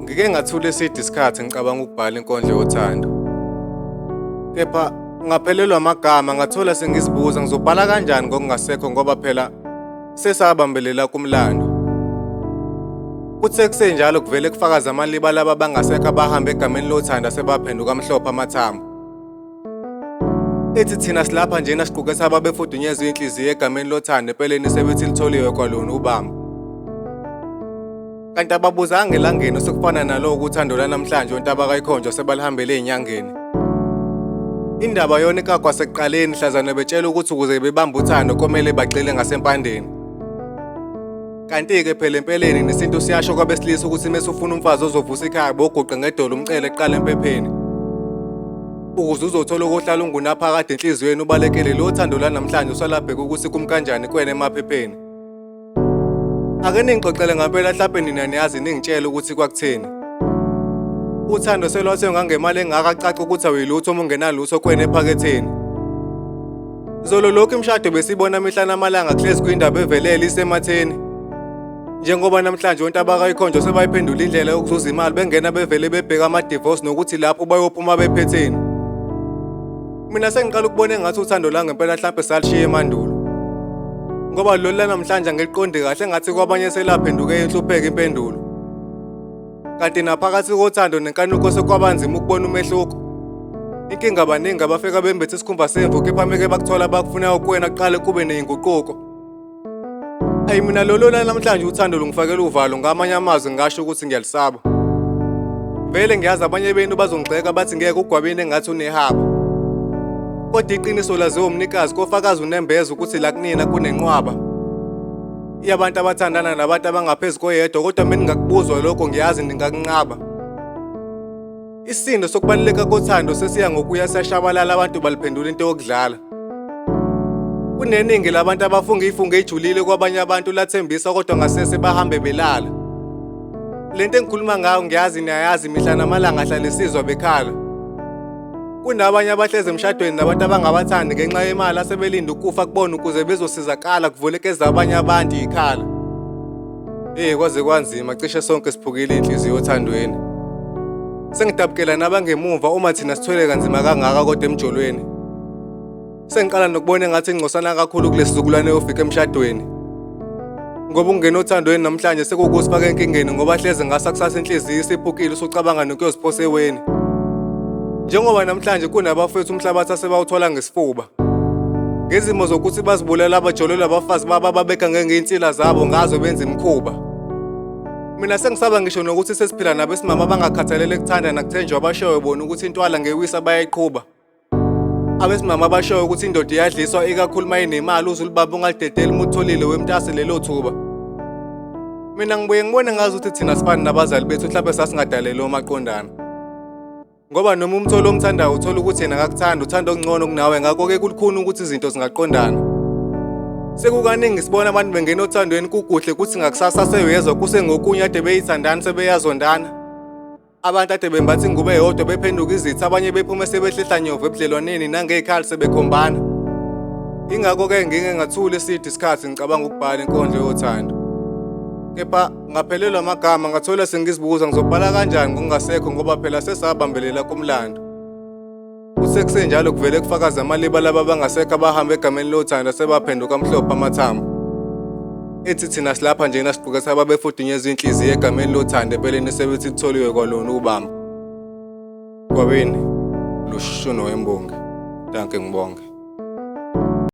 Ngike ngathula eside isikhathi ngicabanga ukubhala inkondlo yothando. Kepha ngaphelelwa amagama ngathola sengizibuza ngizobhala kanjani ngokungasekho ngoba phela sesabambelela kumlando. Kuthe kusenjalo kuvele kufakaza amaliba laba bangasekho abahambe egameni lothando asebaphenduka amhlophe amathambo. Ethi thina silapha njena siqukethe ababefudunyezwa inhliziyo egameni lothando empeleni sebethi litholiwe kwalona ubamba. Kanti ababuzanga elangeni osekufana nalowo kuthando lwanamhlanje ontaba kayikhonjwa sebalihambele ey'nyangeni. Indaba yona ikakwa sekuqaleni hlazane betshela ukuthi ukuze bebambe uthando komele bagxile ngasempandeni. Kanti-ke phela empeleni nesintu siyasho kwabesilisa ukuthi mese ufuna umfazi ozovusa ikhaya boguqe ngedolo umcele kuqala empepheni. Ukuze uzothola okohlala ungunaphakade enhliziyweni ubalekele lo thando lwanamhlanje usalabheka ukuthi kumkanjani kwena emaphepheni. Ake ningixoxele ngampela hlampe nina niyazi ningitshele ukuthi kwakutheni. Uthando selwathengwa ngemali engaka caca ukuthi awuyilutho uma ungenalutho kwena ephaketheni. Zolo lokhu imishado besibona mihla namalanga kuhlezi kwindaba evelele isematheni. Njengoba namhlanje ontaba kayikhonjwa sebayiphendula indlela yokuzuza imali bengena bevele bebheka ama-divorce nokuthi lapho bayophuma bephetheni. Mina sengiqala ukubona engathi uthando la ngempela hlampe salishiya emandulo. Ngoba lolu lanamhlanje angiliqondi kahle engathi kwabanye selaphenduke inhlupheko impendulo. Kanti naphakathi kothando nenkanuko sekwabanzima ukubona umehluko. Inkinga baningi abafika bembethe isikhumba semvu kepha meke bakuthola bakufunayo kuwena kuqale kube neyinguquko. Ayi mina lolo namhlanje uthando lungifakela uvalo ngamanye amazwi ngingasho ukuthi ngiyalisaba. Vele ngiyazi abanye benu bazongigxeka bathi ngeke ugwabini engathi unehaba. Kodwa iqiniso laziwa umnikazi kofakazi unembeza ukuthi la kunina kunenqwaba. Yabantu abathandana nabantu abangaphezu koyedwa kodwa mina ngingakubuzwa lokho ngiyazi ningakunqaba. Isisindo sokubaluleka kothando sesiya ngokuya siyashabalala abantu baliphendula into yokudlala. Kuneningi labantu abafunga ifungo ejulile kwabanye abantu lathembisa kodwa ngasese bahambe belala. Lento engikhuluma ngayo ngiyazi niyayazi mihla namalanga ahlale sizwa bekhala. Kunabanye abahlezi emshadweni nabantu abangabathandi ngenxa yemali asebelinda ukufa kubona ukuze bezosizakala kuvuleke ezabanye abantu ikhala. Hey kwaze kwanzima cishe sonke siphukile inhliziyo othandweni. Sengidabukela nabangemuva uma thina sithwele kanzima kangaka kodwa emjolweni. Sengiqala nokubona engathi ingcosana kakhulu kulesizukulwane yofika emshadweni. Ngoba ukungena othandweni namhlanje sekuwukusifaka enkingeni ngoba hleze ngasa kusasa inhliziyo isiphukile usucabanga nokuyoziphosa eweni. Njengoba namhlanje kunabafethu umhlabathi asebawuthola ngesifuba. Ngezimo zokuthi bazibulala abajolelwa abafazi babo ababeka ngenginsila zabo ngazo benza imikhuba. Mina sengisaba ngisho nokuthi sesiphila nabesimama abangakhathalele kuthanda nakuthenjwa abashoyo bona ukuthi intwala ngewisa bayayiqhuba. Abesimama abashoyo ukuthi indoda iyadliswa ikakhulu uma inemali uze ulibambe ungalidedeli uma utholile wemntase lelo thuba. Mina ngibuye ngibone ngazi ukuthi thina sifani nabazali bethu mhlawumbe sasingadalelwe omaqondana. Ngoba noma umtholi omthandayo uthola ukuthi yena akakuthandi uthanda okungcono kunawe ngakho-ke kulukhuni ukuthi izinto zingaqondana. Sekukaningi sibona abantu bengena othandweni kukuhle kuthi ngakusasa seyuyezwa kusengokunye ade beyithandana sebeyazondana. Abantu ade bembatha ingubo eyodwa bephenduka izitha abanye bephume sebehlehla nyovu ebudlelwaneni nangey'khali sebekhombana. Ingakho-ke ngike ngathula eside isikhathi ngicabanga ukubhala inkondlo yothando. Kepha ngaphelelwa amagama ngathola sengizibuza ngizobhala kanjani ngokungasekho ngoba phela sesabambelela kumlando. Kuthe kusenjalo kuvele kufakaza amaliba laba abangasekho abahamba egameni lothando sebaphenduka amhlophe amathambo. Ethi thina silapha njena siqukethe ababefudunyezwa inhliziyo egameni lothando empeleni sebethi kutholiwe kwalona ubamba. Gwabini, Lushuno wembongi. Danke ngibonge.